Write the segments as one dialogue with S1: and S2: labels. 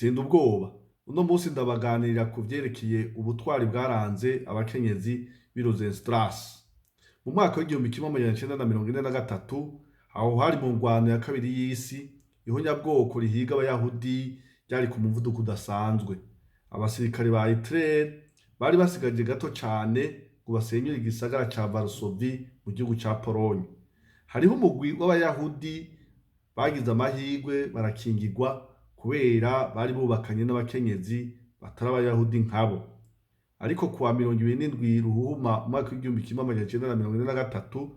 S1: Tsinda ubwoba. Uno munsi ndabaganirira ku vyerekeye ubutwari bwaranze abakenyezi b'i Rosenstrasse. Mu mwaka w'1943, aho hari mu ngwano ya kabiri y'isi, ihonyabwoko rihiga abayahudi ryari ku muvuduko udasanzwe. Abasirikare ba Hitler bari basigaje gato cane ngo basenyure igisagara ca Varsovie mu gihugu ca Pologne. Hariho umugwi w'abayahudi bagize amahirwe barakingirwa kubera bari bubakanye n'abakenyezi batari abayahudi nkabo. Ariko kuwa 27 Ruhuhuma umwaka w'1943,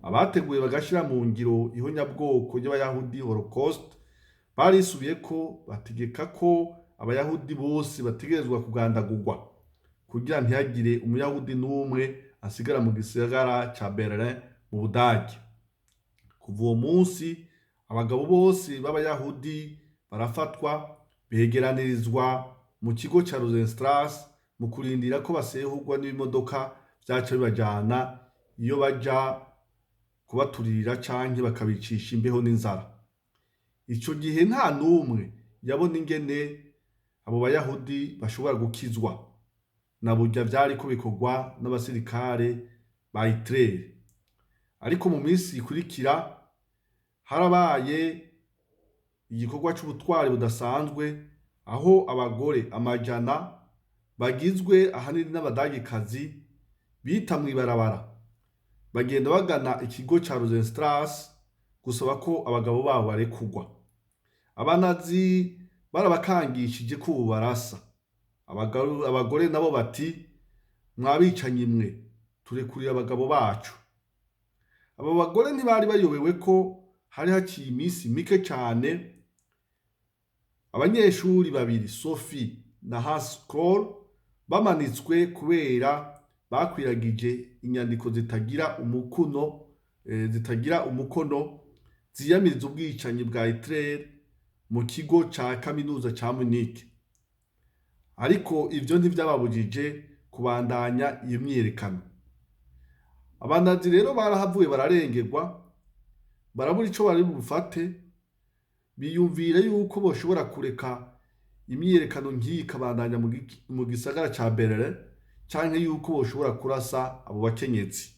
S1: abateguye bagashira mu ngiro ihonyabwoko ry'abayahudi, Holocaust, barisubiyeko bategeka ko abayahudi bose bategerezwa kugandagurwa kugira ntihagire umuyahudi n'umwe asigara mu gisagara ca Berlin mu Budagi. Kuva uwo munsi abagabo bose b'abayahudi barafatwa, begeranirizwa mu kigo ca Rosenstrasse mu kurindira ko basehurwa n'ibimodoka vyaca bibajana iyo baja kubaturirira canke bakabicisha imbeho n'inzara. Ico gihe nta n'umwe yabona ingene abo bayahudi bashobora gukizwa, na burya vyariko bikorwa n'abasirikare ba Hitler. Ariko mu minsi ikurikira harabaye igikorwa c'ubutwari budasanzwe, aho abagore amajana bagizwe ahanini n'abadagikazi bita mw'ibarabara bagenda bagana ikigo ca Rosenstrasse gusaba ko abagabo babo barekurwa. Abanazi barabakangishije ko ubu barasa. Abagore nabo bati: "Mwabicanyi mwe, turekurira abagabo bacu." Abo bagore ntibari bayobewe ko hari haciye iminsi mike cane abanyeshuri babiri, Sophie na Hans Kroll, bamanitswe kubera bakwiragije inyandiko zitagira umukono ziyamiriza ubwicanyi bwa Hitler mu kigo ca kaminuza ca Munich. Ariko ivyo ntivyababujije kubandanya iyo myiyerekano. Abanazi rero barahavuye bararengerwa, barabura ico bari bufate, biyumvira yuko boshobora kureka imyiyerekano nk'iyi ikabandanya mu gisagara ca Berlin, canke yuko boshobora kurasa abo bakenyezi.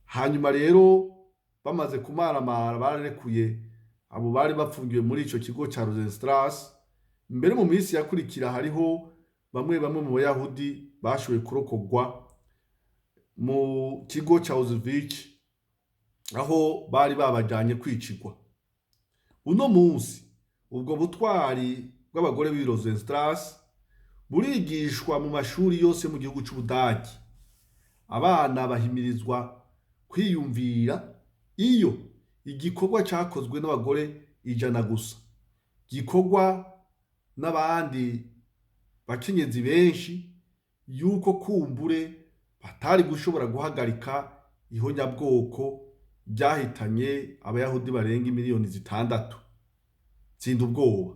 S1: Hanyuma rero bamaze kumaramara, bararekuye abo bari bapfungiwe muri ico kigo ca Rosenstrasse. Mbere mu minsi yakurikira hariho bamwe bamwe mu bayahudi bashoboye kurokorwa mu kigo ca Auschwitz, aho bari babajanye kwicirwa. Uno munsi ubwo butwari bw'abagore b'i Rosenstrasse burigishwa mu mashuri yose mu gihugu c'Ubudagi. Abana bahimirizwa kwiyumvira iyo igikorwa cakozwe n'abagore 100 gusa gikorwa n'abandi bakenyezi benshi, yuko kumbure batari gushobora guhagarika ihonyabwoko ryahitanye abayahudi barenga imiliyoni 6. Tsinda ubwoba.